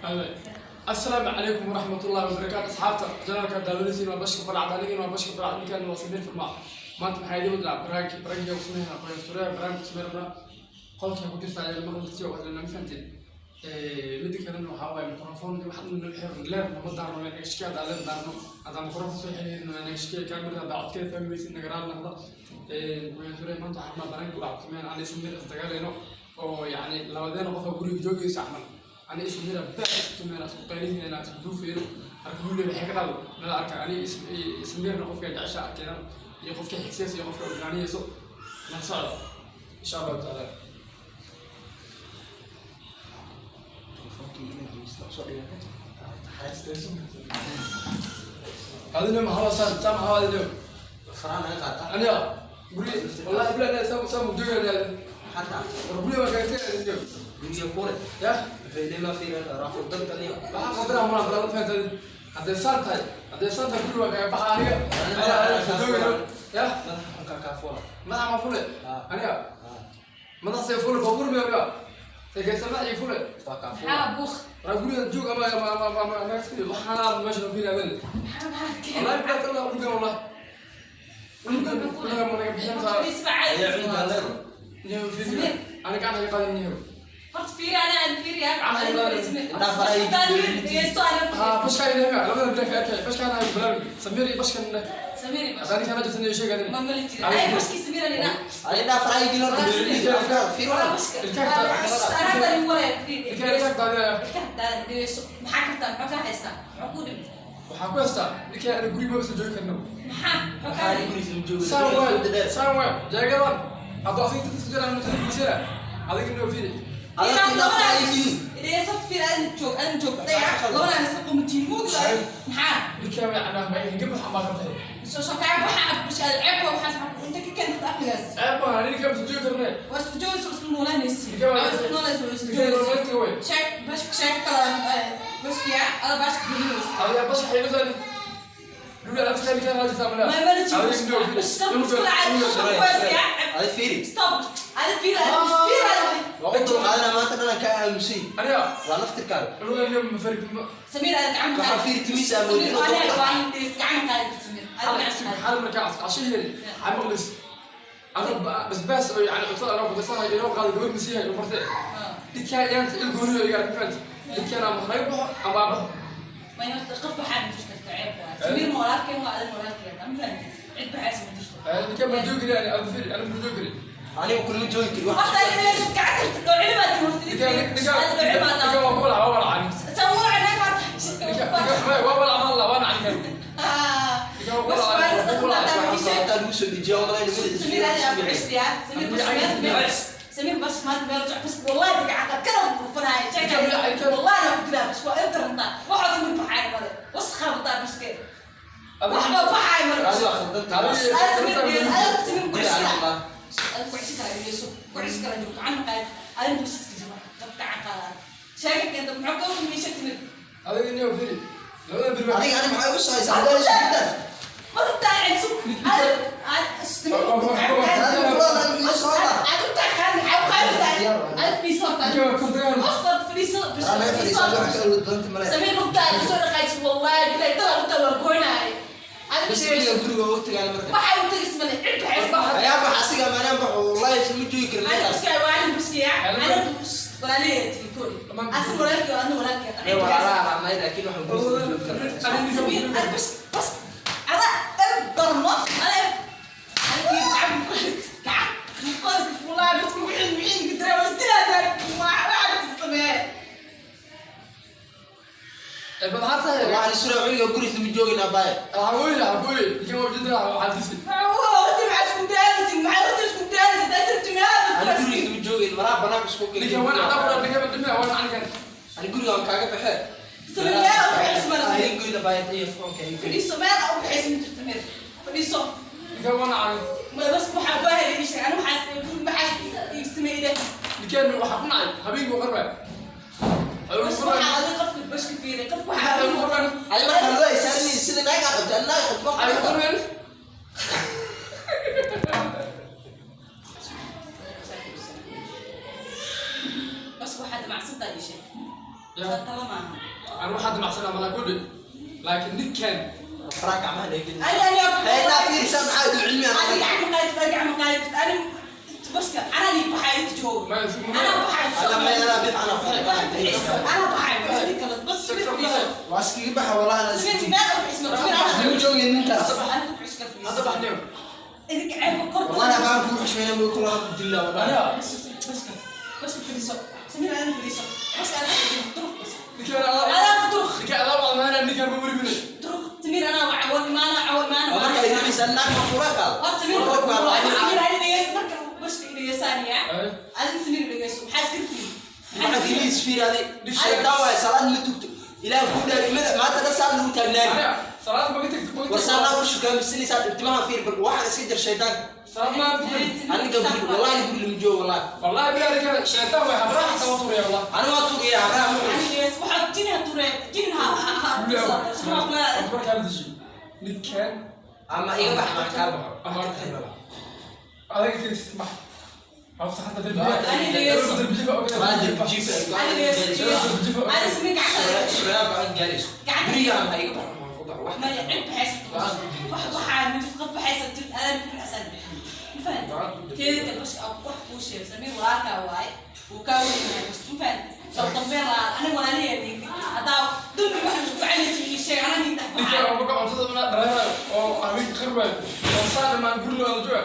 Asalaamu calaykum waraxmatullahi wabarakaatu. Asxaabta janalka daawanaysiin waa Bashka Balcad, anigana waa Bashka Balcad, ninkan waa Samiir Furmaa. Maanta maxaa idin wadnaa? Prank. Prankiga ku sameynaa qoyasureya, prank ku sameyn rabnaa. Qolka ku jirta ayaa maqlisi oo hadla, nama fahanteen. Midda kalena waxaa waaye microphone wax dhan nama xiran, leer nama daarno, waa naga shikay. Haddaan leer daarno, haddaan microphone soo xiriirno, waa naga shikay kaamirada. Haddaa codkeeda fahmi weysid, naga raali noqda. Qoyasureya maanta waxaa rabnaa prank wax ku sameyn ani Samiir isdagaalayno oo yacni labadeena qof oo guriga joogaysa camal. Ani Samira baa isku tumeen, isku qaylihiina, isku duufeeno. Marka hulle waxay ka dhalo nala arka. Ani Samirna qofka jecesha arkeena iyo qofka xigseys iyo qofka ogaaniyeyso nala socda, insha Allahu tacaala. Adina maxaa saan saan maxaa adina? Faraan naga qaata. Aniga guri wallahi bilaa saan saan mugdoogaya. Xataa war guriga waa kaga tagay. Guriga kule. Ya. Fayday ma fiiran raaxo dadka niyo. Waxaa qadara ma la fahantahay. Hadday saan tahay guriga waa kaga baxa aniga. Aniga joogayno ya. Madaxa xunka kaa fula. Madaxa ma fule aniga? Madax see fule? Baabuur mi aniga tegeysa madax ii fule. Waa kaa fula. Maxaa buuq? Waa guriga joog ama waxaana meesha noo fiiri adan. Maxaa maxaa? Wallahi bilaa tala unugan, wallahi unugan unugan ma naga bixin saa. Fadhiisba caadi. Ayaa cunuga leedo. Niyo fiiri, aniga gacanta ka qaadan niyo. Horta fiiri, ana aan fiiri ya. Ha bashka ilaahay labada bilaa ka arkay bashka ana bilaal Samir iyo bashkan. Samir. Hadaan kana jirtan iyo sheegadan. Ma mali jira. Ay bashki Samir anina. Ay dhaa faraa igilo afka fiir wala. Ana tani wala fiiri. Ilkaha ilkaha daadinaya. Ilkaha daadinayso. Maxaa kartaa? Maxaa ka haystaa? Maxaa ku dhib? Waxaa ku haystaa ninkaa ana guriga maba soo joogi karno. Maxaa? Maxaa Waxaa ka guriga soo jooga. Saan waay, saan waay jeegadan hadduu asiga dadka soo jiraan mutadibisana adiga noo fiiri. Adag dhaa faraa igilo. Ideyso fiiri, aan joog, aan joog. Dayac labadaan isla qumatiin mooglahay. Maxaa? Ninkaa way canaa ma hingab waxaan baa ka tahay. Soo soo kaca waxa aad bishaad ceeb waxaas inta ka keentay aqligaas. Ceeb maaha, ninkaa ma soo joogi karne. Waa isku joogaysa, isku noolaanaysi. Ninkaa waa Isku noolaanaysa, waa isku ninkaa joogaysa. nololeedka way. Sheeg bash, sheeg kala bashkiya ada bash gelinaysa. Adiga bas waxay ila tahay lula afka ninkaa raajisa malaa. Ma mala jiro. Adiga noo fiiri. Stop, mushkila caadi. Ay fiiri. Stop. Ada fiiri, ada fiiri. Waa u dulqaadanaa maanta dhan ka aamusay. Aniga Waa naftirkaaga. luga niyo ma farig ma. Samir ada gacanta. Waxaa fiiri timiisa amoodin oo Samir dulqaad. waa gacanta qaadi Samir. Ada gacanta qaadi. xal markaa casho heli maqlis ana basbaas oo yani cuntada anoo kudarsanaya inoo qaado gabar masiihay oo martay dhidkaa yaanta il gooniyo iga arag fahanti dhidkaan ama naga baxo ama baxo. Ma horta qof waxaa ma jirto ceeb waa. Samir ma walaalkeen waa adin walaalkeen. Ma fahantin. Cid baxaysa ma jirto. Ninkaan ma joogi kari ani aan fiiri ana ma joogi kari. Aniga kulma joogi kari wax. Horta adiga gacanta dhowcili baad horta. Ninkaan ninkaan Dhowcili baad. ninkaan waa walac, waa walacani. Samuuc anaga. Ninkaan ninkaan waa walac ma la waa nacni kan. Ninkaan waa walac, waa walac. Waxaan sababtaa lagu soo dejiyaa oo malayn سمير انا عشت يا سمير بس سمير بس ما تبي بس والله دقعة كذا وفناي والله انا قلت لها بس وانت رنطا واحد سمير بحاي مالي وسخه بطا بس كده واحد بحاي مالي. Adiga khaldan tahay. انا سمير انا سمير كل شيء انا كل شيء كان يسوق كل شيء كان يجوك عم قاعد انا مش كده قطع قال شايفك انت معقول من شكل. Adiga niyo fiiri labada bir. Adiga ani maxay u soo haysaa? Hadda isku dar. ما تطلع سوق انا Ana fariisan waxa ka awood badanta malay. سمير نقطة سوري قايس والله بلا ترى نقطة وقونا هذا Bas مش guriga guriga u tagaan marka. ما حاول تقسم عد حس. Ayaa bax asiga maanaan bax wallahi isma joogi karin انا markaas. بس وانا بس يا انا ولا ليه تقولي اصلا ولا لك انا ولا لك. Ee walaalaha raamay laakiin waxaan guriga isma joogi karin. سمير انا بس بس انا ضرمه انا انا كعب كعب والله بس وحين وحين قدرة بس لا ما عرفت تسمع. Maxaa tahay? Waxaan isura cuniga guriga isma joogin abaaye. Waxaa weeye waxaa weeye ninkaan waa ujeedaa waxaa disi. هو انت مع اسكو دارس مع انت اسكو دارس انت Ani guriga isma joogin maraa banaanka isku gelin. Ninkaan waan cadaan kuraa ninkaan ma dhimay waan nacni kan. Ani guriga waan kaaga baxee. سمير meel u bixis ma laha. Ay goyda baayad iyo foonka iyo. Fadhiiso meel u bixis ma jirto meel fadhiiso. Ninkaan waan nacni. Ma bas waxaa ku helay isha ana waxaas maxaas iibsamayda. Ninkaan waxaa ku nacay habeenkii uu qarbay. Bas waxaa adiga qofka bashka fiiray qofka waxaa. Ay marka loo haysaa sida naag qabta naag qabta. Ay qarbeen. Bas waxaad macsantaa ii sheeg. Ya. Tala maaha. Aan waxaad macsanaa malaa ku dhi. Laakiin ninkan Faraag gacmaha naga gelin. Ani ani Hey, taa fiirisa maxaa idu cilmi aan Ani gacmo qaadid, ani gacmo qaadid. Ani baska anaa lii baxay inta joogo. Ma Anaa baxay. Ana ma yana bid ana faraag. Anaa baxay. Bas kale bas Samir fadhiiso. Waa iskaga baxa walahi ana Samir iska meel u fadhiiso. Samir anaa Nin joogin ninkaas. Ana ku fadhiiso kale Hadda fadhiiso. baxniyo. Idinka ceeb kor. Wallahi baan ku xushmeynaa muu kula dilaa wallahi. Aniga Baska baska fadhiiso. Samir ana fadhiiso. Baska ana duruq bas. ninkan Allah Anaa duruq. ninkan Allah waa maana ninkan ma weri Duruq. Samir anaa waa cawal imaana cawal imaana. Waa marka ay rabaysaa naag ma kula qaado. Horta Samir Waa ku qaado. Samir ani dhegeyso marka baska dhegeysanaya. Adin Samir dhegeyso. Maxaa iskirtiin? Waxaa keliya isfiir adi. Shaytaan waaye salaad ma tugto. Ilaah kuu dhaari mada maanta dhan saa lagu taagnaani. Aniga salaad ma tagto. War saa u shukaamisanaysaa dhibtimaha fiir bal waxaan iska jar shaytaanka. Salaad ma tukan. Aniga guri wallahi guri lama joogo wallahi. Wallahi billahi ninkan shaytaan way habraha xataa waa tuuraya wallahi. Aniga waa tuugaya habraha ma cuno. Ani dhegeyso. Waxaa jin ha turee. Jin ha ha ha. Markaa la dejiyo. Ninkan Ama iga bax maan kaa baxo. Ama adiga tigis bax. Hafsa xataa darbiga. Ani dhegeyso. Darbiga oo Waa darbi jiif. Ani dhegeyso. Ani Samir gacanta. Suraab aan gaarayso. Guriga ama iga baxo maan ku baxo. Wax ما عيب بحيث waxaa mid qof baxaysa jir adan bixin asaan bixin ma fahanti teeda kale bas wax kuu sheeg Samiir walaalkaa waaye wuu kaa weyn yahay bas ma fahanti soo dambeyn laa aniga walaalihii dhigdi haddaa dumbi waxaan isku caynaysa ii sheeg anaa nin dhex Ninkan baxay oo marka cuntada mana dhareerayo oo habeenka qarbayo oo saa dhamaan guri loo jooga.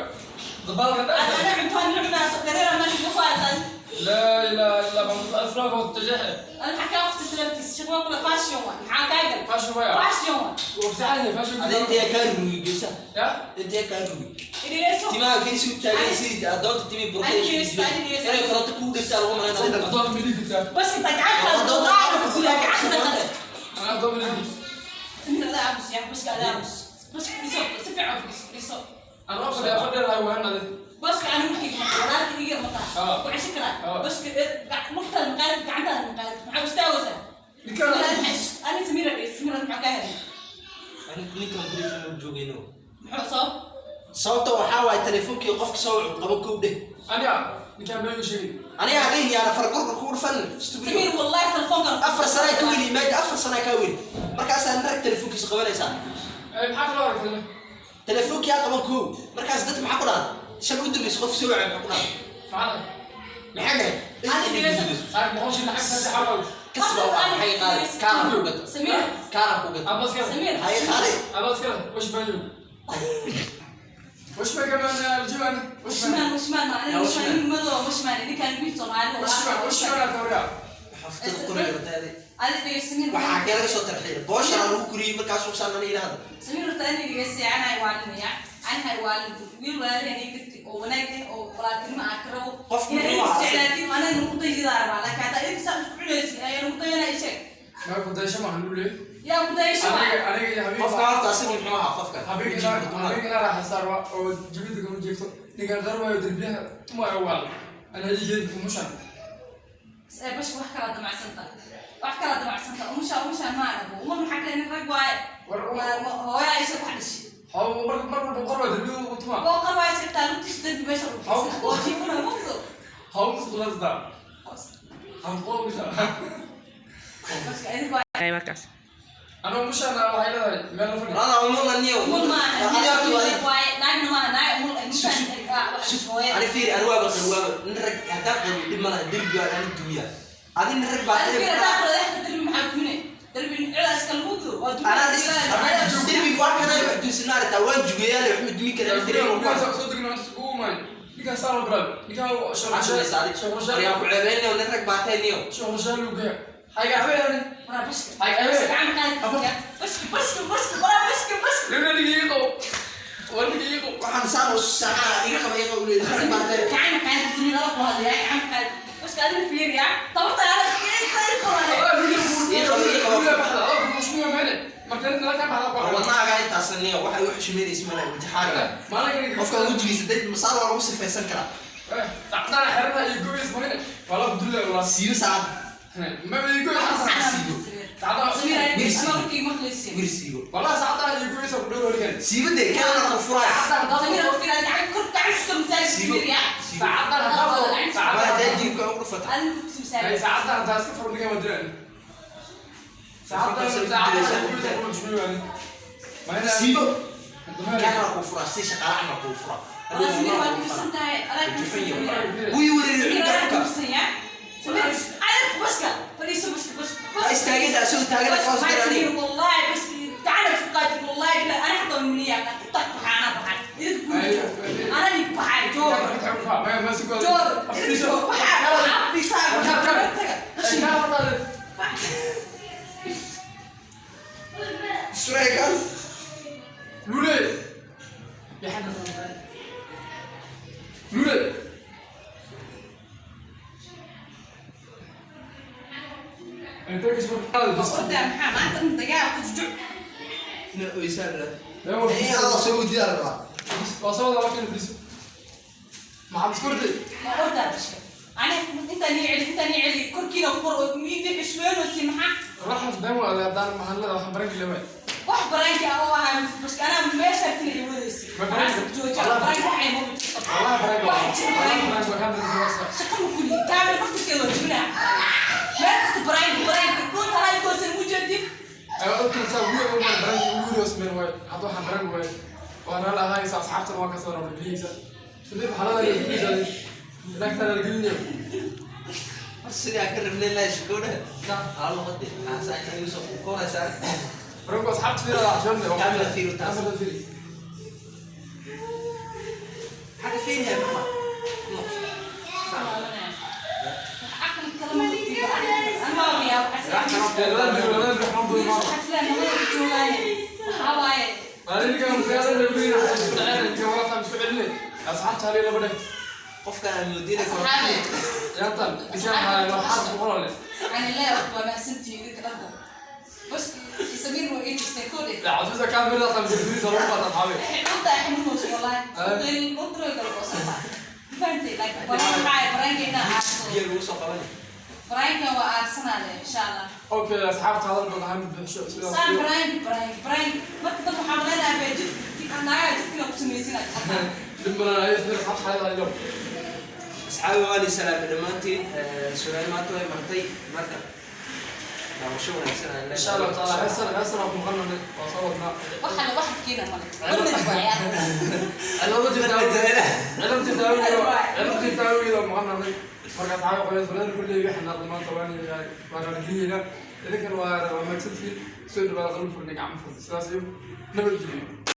Dabaalka ana cuntaan nin cunaa soo dareera ma ku faatan لا اله الا الله افراغ والتجاهل ana maxaa kaa waqti salaamtiis shaqo kula fashion waa maxaa kaa gal فاشل ويا fashion waa وفتحني فاشل Adi intee kaa rugi geesa. يا Intee kaa rugi. idhegeyso Timaha fiir si u taagan sidii adoonta timi burkada isku jiray. Inay koronto kugu dhigtaa lagu malaynaya. اضاف ملي كتاب bas inta gacanta qaado gudaa gacanta qaado انا اضاف ملي Samir adaa aamus yaa baska adaa aamus baska fadhiiso si fiican fadhiiso fadhiiso انا افضل يا فضل هاي وهنا دي baska ana markayga maqla walaalka iga maqla Ah. ku ceshan karaa Ah. baska murtaada maqaalid gacantaada maqaalid maxaa istaagaysaa ninkan ani Samira dhegeyso Samira maxaa kaa helay Anigu ninkan guriga ma joogayno. muxuu soo Sababta waxaa waaye telefoonkii qofka soo wuxuu qaban kow dheh. انا ninkan ma ii sheegin Aniga hadhihin yaana fargurka kugu dhufan. Samir wallahi telefoonka Afar sana ka weli meesha afar sana ka weli. Markaasaa narag telefoonkiisa qabanaysaa. ee maxaa kala aragtay Telefoonkii yaa qaban kow. Markaas dadka maxaa ku dhahan? Shan u dambaysa qof soo wacay maxaa ku dhahan? maxaa Maxaa dhahay? Ani dhegeyso. saak boqol shilin xag saddex xabaad Kasba waa maxay qaaday? Kaaraan ku gato. Samir Kaaraan ku gato. ama iskale Samir Hay qaaday. ama iskale وش بايو وش باي كمان الجبن وش باي وشmaan وشmaan ma aniga وشmaan nin madow وشmaan ninkaan wiil Soomaali وش باي وش باي توريا Xaftada qoriga hortaada. ani dhegeyso Samir Waxaa xagee laga soo tarxiilay? Boosha lagu koriyey markaasuu saan aniga idhaahdo. Samir horta ani dhegeysi anaa waalinaya anaa waalin wiil walaalihii aniga dirti oo wanaag ah oo walaaltinimo aan ka rabo Qofku inaad muxuu ahaa? isjeclaatiin anaa nagu dayidaa rabaa laakiin haddaa idinka saa isku cunaysin ayaa nagu dayana ii sheeg ما كنت ايش ما هنقول yaa ku dayasho waa انا انا يا حبيبي Qofka horta asiga muxuu ahaa qofka? حبيبي حبيبي انا راح صار او جبت كم جبت ninkan qarbayo derbiyaha tumayo waal ana igeed umushan Ee, bash wax kala damacsanta wax kala damacsanta umusha umusha ma arabo uma maxaa kale nin rag waaye war hooyo Aisha wax dhashay haw mar mar walba qarbayo derbiyaha u tumaa oo qarbaay sheegtaa lugtiisa derbi meesha lagu fiirsanaa. oo jiifuna mugdo haw musqulada haw qoomisa baska idinku waa markaas ana umushan waxay leedahay meel la fadhiyo Rada umul niyo. umul maaha Adiga horta waa nin waaye naagna maaha naag umul intaan wax hooyo Ani fiiri ani waaba waaba nin rag haddaan qabo dhib ma laha derbi waa ani dumiya. Adi nin rag baa Adiga fiir hadaa qoro dhexda derbi maxaa duminay derbi cidaas kala mugdo waa Anaa duminay dhis derbi waa kana wax duusinaa aragtaa waan jugayaa wax ma dumin karaa derbi waa ku soo degno ugu imaan ninkan saa loo bilaabay ninkan Cashuuraysa adi. Waryaa ku ceebeynaya nin rag baa tahay niyo. sheekh lugeya hayga habeenani Waraa bashka Ay, ay, ay. gacan qaad bashka bashka bashka waraa bashka bashka nina dhigiiqo waa dhigiiqo Waxaan saan u saacaa iga qaba iga u leeyahay rag baa tahay. gacan qaad Samir ala ku hadlaya gacan qaad bashka adiga fiiriya tabarta ala Wadnaaga intaas niyo waxay u xushmeynaysa malaha imtixaanka. Qofka wejigiisa dad masaar waa lagu sifaysan karaa. Siiyo saacad. Samir ama markii maqlaysiin Wir siiyo. والله Siiyo dee kana ku furaay. Samir oo fiiriya gacan kor gacan iska misaal fiiriya Waa hadaa jiifka ugu dhufata. adiga ku misaal Siibo. Kaana kuu furaa si shaqaale camal kuu furaa. والله سمير waa kibsan tahay adaa kibsan. Wii wareeri سمير cunuga adaa dhulka. kibsan yaa سمير عارف بسكة فليس بسكة بس Ha istaagin asagoo taagan ka hoos سمير garani. والله بس تعال تقاتل والله لا انا حطه من اياك طق بحانا بحال انا اللي بحال جور جور جور بحال في صار. Suraya kan. Lule. Lule. انت ايش قدام محمد انت قاعد تجوع. Ina oysaan la. Ee Allah soo diyaar rabaa. مع مسكرتي. ما قدام انا انت نيعلي انت نيعلي كركينا وفر مين حشوين وسمحه. راح دايما دار محل راح برنك اللي wax baraanki ah oo ahaa bas anaa meesha kale i wadaysay. Ma baraanki? Jooja baraanki waxay ma والله برنك. Wax jira baraanki. Shaqa ma kulli kaamil qofka waa jibinaa meel kasta baraanki baraanki dhulka hay koosan u jeedin. ايوه قلت لك هو هو برنك ويريوس من وين هذا واحد برنك وين وانا لا هاي اصحابتي ما كسروا بالبليزه سيدي بحالها اللي لك ترى الجنيه. Sidii aan ka rabnay la shaqoona. Hal waqti. Asa Yusuf ku koraysaa. برنك اصحابتي فيها عشان كاميرا فيرو taas. كاميرا فيرو. Xaga fiiriyaa mama. Caqli kale ma jirto. Ana ma ogayaa waxaa xaslaan nabada joogaane waxaa waaye. اصحابتي علي لبده. Qofkan aan moodinay Asxaabi. يلا بيسمع لو حد بقول يعني لا waa mahadsantihiin idinka dhanbo bas samiir waa ii jirtay kole. لا عزوزة كاميرا خمسة فيرو ضربة اصحابي. Dhulta xanuunayso wallahi dhulta kala goosata fahantay laakiin baraan maxaa baraanka inaa aarso. Biyo lagu soo qabanay. Baraanka waa aarsanaa insha Allah. اوكي اصحابتي هذا البرنامج بحشو. Saan baraanka baraanka baraanka marka dad waxaa maleynayaa baa jidka anaaga jidkina ku samaysinaa. لما انا اصحابتي هذا اليوم. Asxaabi waan salaamay dhammaantiin. Suraya maanta way martay marka. Daawasho wanaagsan aan ان شاء الله تعالى هسه هسه راح مغنى وصورنا. Waxana wax kiina male barnamij waa ciyaar. علمت تاوي علمت تاوي مغنى marka asxaabi qoys badan kulli wixii naqdo maanta waan waan argiyina idinkan waa waa maagsantiin soo dhawaada qalbi furniga gacmo furta sidaas iyo nabadgelyo.